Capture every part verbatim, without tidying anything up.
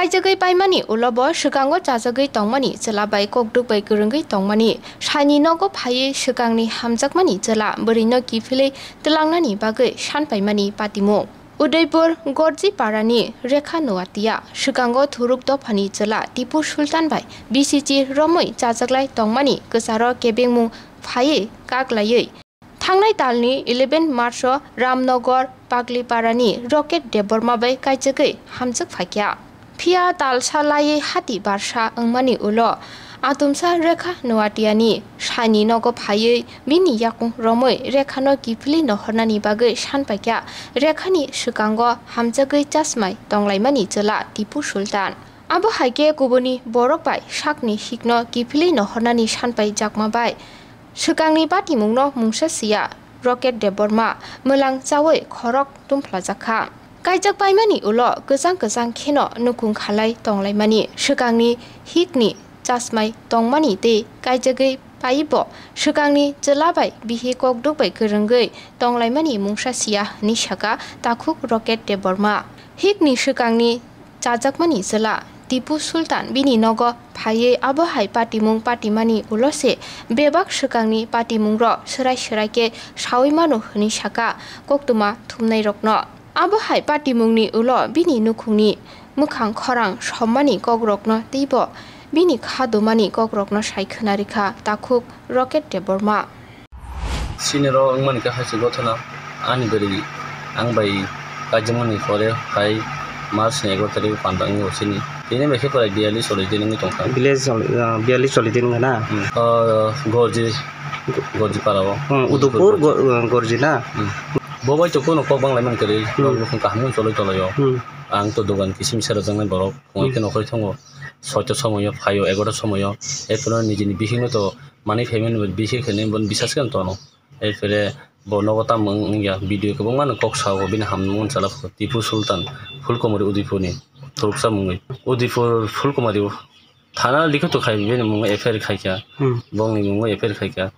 Kaijagwi paimani ulo bo swkango chajagwi tongmani chwla bai kokduk bai kwrwngwi tongmani saini nogo phaiwi swkangni hamjakmani chwla bwrwino kiphilwi twlangnani bagwi sanpaimani patimung. Udaipur Gorjiparani Rekha Noatia swkango Thuruk dophani chwla Tipu Sultan bai B C C romwi chajaklai tongmani kwcharo kebengmung phaiwi kaklaiwi thangnai talni eleven March-o Ramnagar Pagliparani Rocket Debbarma bai kaijagwi hamjak phaikha. Phiya talsa laiwi hati barsa wngmani ulo atumsa Rekha Noatiani saini nogo phaiwi bini yakung romwi Rekhano kiphilwi nohornani bagwi sanpaikha. Rekhani swkango hamjagwi chasmai tonglaimani chwla Tipu Sultan. Abo hai khe kubuni borok bai sakni hikno kiphilwi nohornani sanpaijakma bai swkangni patimungno mungsa siya Rocket Debbarma mwlang chaui khorok tumphlajakha. Kaijak paimani ulo kwchang kwchang kheno nukhung khalai tonglaimani, swkangni hikni chasmai tongmani tei kaijagwi paibo swkangni chwla bai bihi kokduk bai kwrwngwi tonglaimani mungsa siya hwnwi saka takhuk Rocket Debbarma. Hikni swkangni chajakmani chwla Tipu Sultan bini nogo phaiwi abo hai patimung patimani ulo se bebak swkangni patimungrok swrai swrai khe saui mano hwnwi saka koktwma thumnairokno. Abo hai patimungni ulo bini nukhungni mwkhang khorang sommani kokrokno teibo bini kha dumani kokrokno sai khwna rikha takhuk Rocket Debbarma. Sini ro wngmani khe hai se gothana ani bwrwi ang bai kaijakmani pore hai March ni egaroh tarikh panda wngo sini. Tini bai khe prai biyali choli din wngwi tongkha. Biyali choli, ah, biyali choli din wngkha na? Hmm. Ah, Gorji, Gorji para o. Hmm, Udupur, Gorji. Go-, ah, Gorji na? Hmm. Bo bai to kuno kok bang lai man kwrwi. Hmm. Nok nukhung kaham choli tolai o. Hmm. Ang to dogan kisim sero jangnai borok. Wngwi khe nokhorwi thango. Soito somoyo phaio, egaroh somoyo. Ekheno nijini bihikno to manwi phaimani bihik hinwi bo bisas khe tono. Erpore bo nogo tamo wng-, wngya, video kwbangma no kok sao, bini hamung chwla pho, Tipu Sultan, Phulkumari Udaipurni, khoroksa mungwi. Udaipur Phulkumari o thana likho to khai, bini mungwi F I R khaikha, Hmm. bongni mungwi F I R khaikha,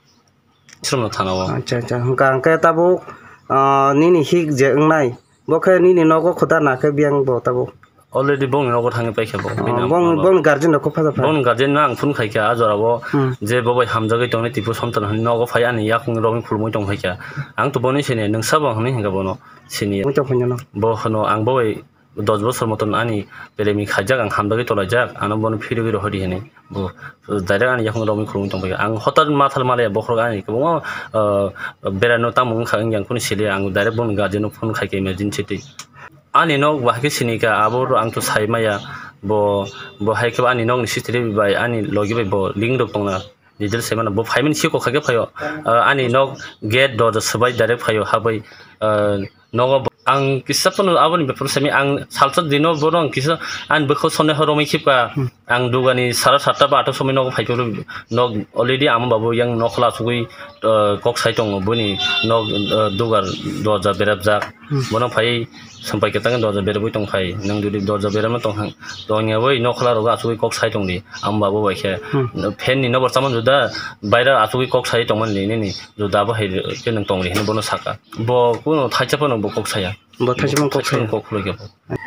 sromno thana o. Acha, acha, hwnkha hwnkhe tabuk, ah, nini hik je wngnai, bo khe nini nogo khuda na khe biyang bo tabuk? Already bongni nogo thangwi paikha bo. Oh, bini bong, ang bongni guardian rok kok phaja pha? Bongni guardian no ang phone khaikha, a jora o Hmm. je bo bai hamjagwi tongnai Tipu Somton hinwi nogo phai ani yakung romwi khulumwi tong phaikha. Ang to boni sini nwng sabo hinwi hwnkha bono sini. Mui tong phai no? Bo hwno ang bo bai dos bosor moton ani premi khaijak, ang hamjagwi tolaijak, ano bono phirigwi rohordi hinwi. Bo direct ani yakung romwi khulumwi tong phaikha. Ang hotat mathal malaya bokhorok ani kwbangma, uh, berano tamo wngkha wngya ang kunu sili, ang direct bongni guardian no phone khaikha emergency twi. Ani nok bahai khe sini kha, abo ang to sai maya. Bo, bo hai khe ani nokni C C T V bai ani logi bai bo link rok tongna. Details sai mano. Bo phaimani siko kha khe phaio. Ah, ani nok gate dorja swbai direct phaio, habai, ah, nogo bo. Ang kisa phano aboni bepar simi ang salsa dino bono ang kisa ani bwkhao sonne horomwi khipka. Hmm. Ang dugani sara satta ba atta somoi nogo phai phuru nok already amo babu yang nokhola asugwi, ah, kok sai tongo boni nok, ah, dugar dorja berapjak. Hmm. Bono phai sampai kwthang dorja berabwi tong phai. Nwng jodi dorja berama tong hang, tongya bai nokhola rogo asugwi kok sai tongdi. Ang babo bai khe Hmm. fan ni nokbar chamani juda baira asugwi kok sai tongmani nini juda bo hai khe nwng tongdi hinwi bono saka. Bo kuno thaisa phano bo kok saya. Bo thaisa phano kok saya. Kok khulai khe bo.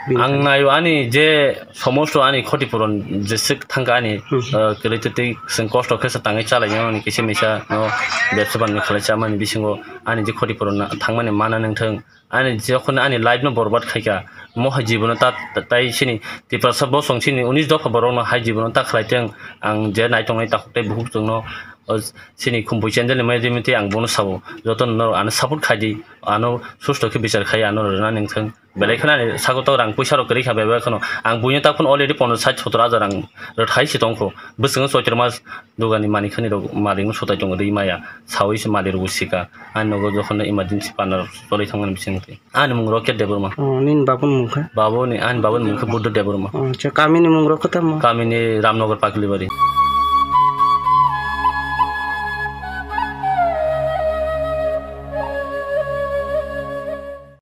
Bini Ang naio ani je somosto ani khoti puron jeswk thangka ani, Hmm. uh, kwlwi twi twi chwng kosto khe sa tangwi chalai nani kisa misa no bebsa ban khalai chamani bisingo ani je khoti puron na thangmani mana nangthang. Ani jokhon ani life no borbad khaikha, mo hai jibono ta, ta, tai sini Tiprasa bosong sini unis dopha borok no hai jibono ta khlai teng, ang je nai tongnai takhuk tei bukhuk chwngno, o, sini khumpui chendel ni mai rimwi tei ang bono sabo, joto no ano support khai di, ano susto khe bichar khai ano rwna nangthang. Belai kheno ani sago to rang puisa rok kwrwi kha bebak kheno, ang buino ta phano already pondro sait sotor hajar rang rwthai se tongkho, bwskango choitro mas dugani mani khani rok malik no sotai tongo rwi maya, saui se malik rok sika. Ani nogo jokhon emergency partner choli thangmani bising twi. Ani mung Rocket Debbarma. Oh, nini babuni mung khe? Babuni, ani babuni mung khe Buddha Debbarma. Oh, acha, kamini mung rok khe tamo? Kamini Ramnagar Paklibari.